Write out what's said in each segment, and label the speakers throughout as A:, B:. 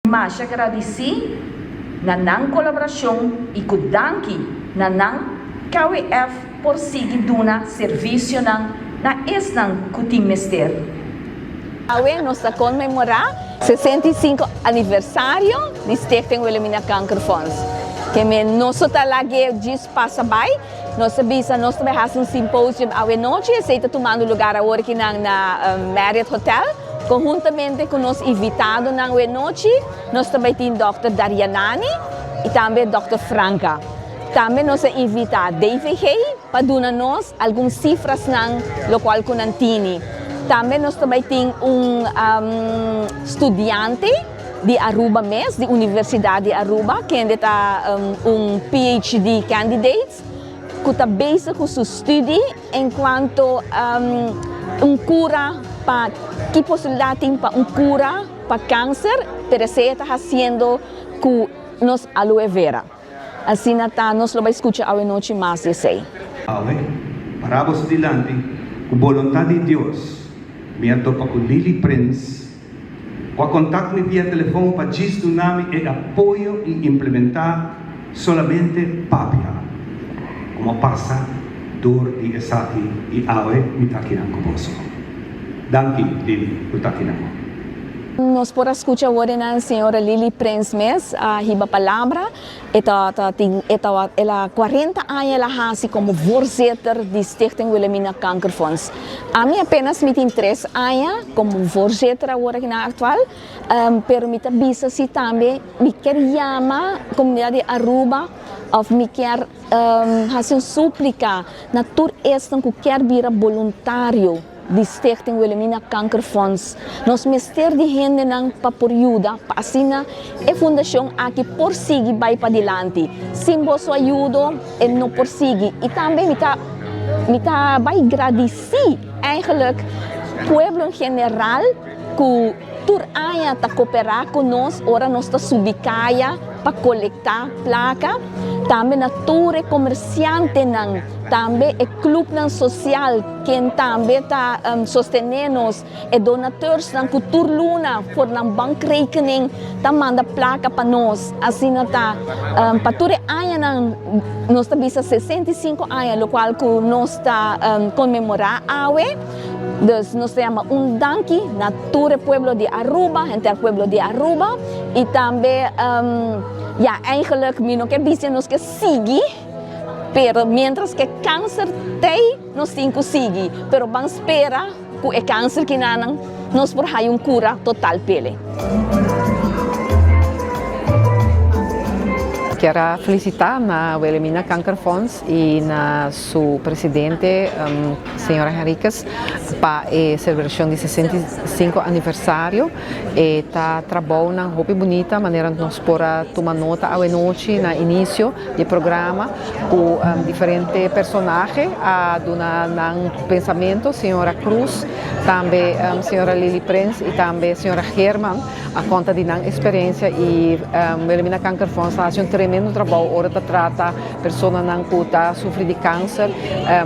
A: Masha gradisí na nan kolaborashon i ku danki na nan KWF por sigui duna servisionan na esnan ku tin mester.
B: Awe nos ta konmemorá 65 aniversario di Stichting Wilhelmina Kankerfonds. Ke men no so ta lag'é djis pasa bai, nos ta bisa nos ta bai hasi un symposium awe nochi, esei ta tumando lugar awor kinan na Marriott Hotel. Konhuntamente ku nos invitadonan awe nochi, nos ta bai tin Dòkter Daryanani i tambe Dòkter Franca. Tambe nos a invitá DVG pa duna nos algun sifrasnan lokual ku nan tini. Tambe nos ta bai tin un studiante di Aruba mes, di Universidat di Aruba, kende ta un PhD candidate ku ta bezig ku su studi enkuanto un kura pa ki posibilidat tin pa un kura pa kanser, pero esei e ta hasiendo ku nos aloe vera. Asina ta, nos lo bai skucha awe nochi mas di esei.
C: Awe, pará boso dilanti, ku boluntat di Dios, mi a topa ku Lily Prins, ku a kontak mi via telefon pa djis duna mi e apoyo i implementá solamente papia. Komo a pasa dor di esaki i awe mi ta akinan ku boso. Danki, Lily, ku ta akinan.
B: Nos por a skucha awor e nan señora Lily Prins mes a hiba palabra. E ta tin e ta el a cuarenta aña el a hasi como voorzitter di Stichting Wilhelmina Kankerfonds. Ami apenas mi tin tres aña como voorzitter awor aki nan actual, pero mi ta bisa si tambe mi kier yama comunidad di Aruba of mi kier hasi un suplica na tur esnan cu kier bira boluntario. di Stichting Wilhelmina Kankerfonds. Nos mester di hendenan pa por yuda pa asina e fundashon aki por sigui bai padilanti. Sin boso ayudo e no por sigui. I tambe mi ta mi ta bai gradisí eigenlijk pueblo en general ku tur aña ta koperá ku nos ora nos ta subi kaya pa kolektá plaka. Tambe na tur e komersiantenan, tambe e klupnan sosial. Ken tambe ta sostené nos, e donateursnan ku tur luna for nan bankrekening ta manda plaka pa nos. Asina ta pa tur e añanan, nos ta bisa 65 aña, lokual ku nos ta konmemorá awe. Dus nos ta yama un danki na tur e pueblo di Aruba, henter pueblo di Aruba i tambe ya eigenlijk mi no ke bisa nos ke sigui. Pero mientras ke kanser tei nos tin ku sigui, pero ban spera ku e kanser kinanan nos por haya un kura total p'ele.
D: Kier a felicita na Wilhelmina Kankerfonds y na su presidente señora Henriquez pa e celebracion di 65 aniversario. E ta trabounan hopi bunita manera nos por a tuma nota awenochi na inicio di e programa cu diferente personahe a duna nan pensamento, señora Cruz, tambe señora Lily Prins y tambe señora Geerman a conta di nan experiencia y Wilhelmina Kankerfonds ta haci un tremendo trabou ora ta trata personanan cu ta sufri di cancer.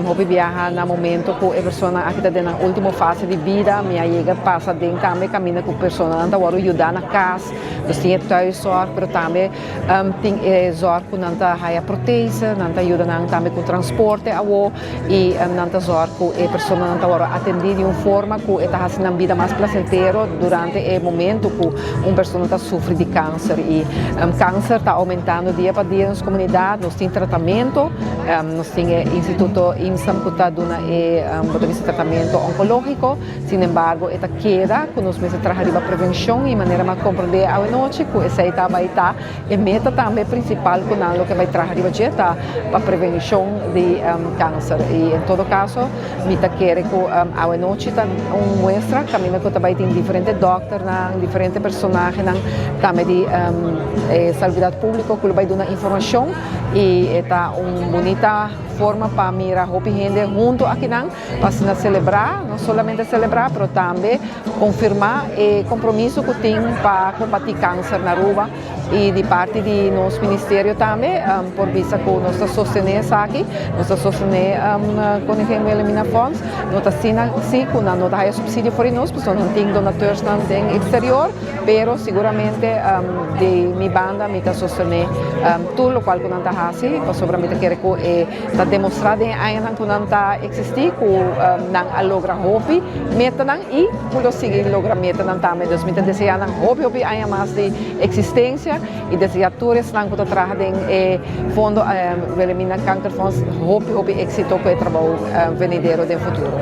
D: Hopi biaha na momento cu e personanan aki ta den nan ultimo fase di bida, mi a yega pasa den tambe caminda cu personanan ta wordo yuda na cas, nos tin e thuiszorg pero tambe Tin e zorg ku nan ta haya protese, nan ta yuda nan tambe ku transporte awo i nan ta zorg ku e personanan ta wòrdu atendí di un forma ku e ta hasi nan bida mas plasentero durante e momento ku un persona ta sufri di kanser. I kanser ta oumentando dia pa dia den nos komunidat, nos tin tratamentu, nos tin e instituto IMSAM ku ta duna e bo ta bisa tratamentu onkológiko. Sin embargo, e ta keda ku nos mester traha riba prevenshon i manera m'a komprondé awenochi ku esei ta bai ta e meta tambe prinsipal ku nan loke bai traha riba dje ta pa prevenshon di kanser. I en todo kaso mi ta kere ku awenochi ta un muestra kaminda ku ta bai tin diferente dòkternan, diferente personahenan tambe di e salubridat públiko ku lo bai. bai duna informashon i e ta un bunita forma pa mira hopi hende huntu akinan pa asina selebrá, no solamente selebrá pero tambe konfirmá e kompromiso ku tin pa kombatí kanser na Aruba. I di parti di nos ministerio tambe por bisa ku nos ta sostené esaki, nos ta sostené Koningin Wilhelmina Fonds. No ta asina si ku nan no ta haya supsidio for di nos pasobra nan tin donateursnan den eksterior, pero siguramente di mi banda mi ta sostené tur lokual ku nan ta hasi pasobra mi ta kere ku e ta demostrá den e añanan ku nan ta eksistí ku nan a logra hopi metanan i ku lo sigui logra metanan tambe. Dus mi ta deseá nan hopi hopi aña mas di existencia y desea tur esnan cu ta traha den e fondo Wilhelmina Kankerfonds hopi hopi exito cu e trabou venidero den futuro.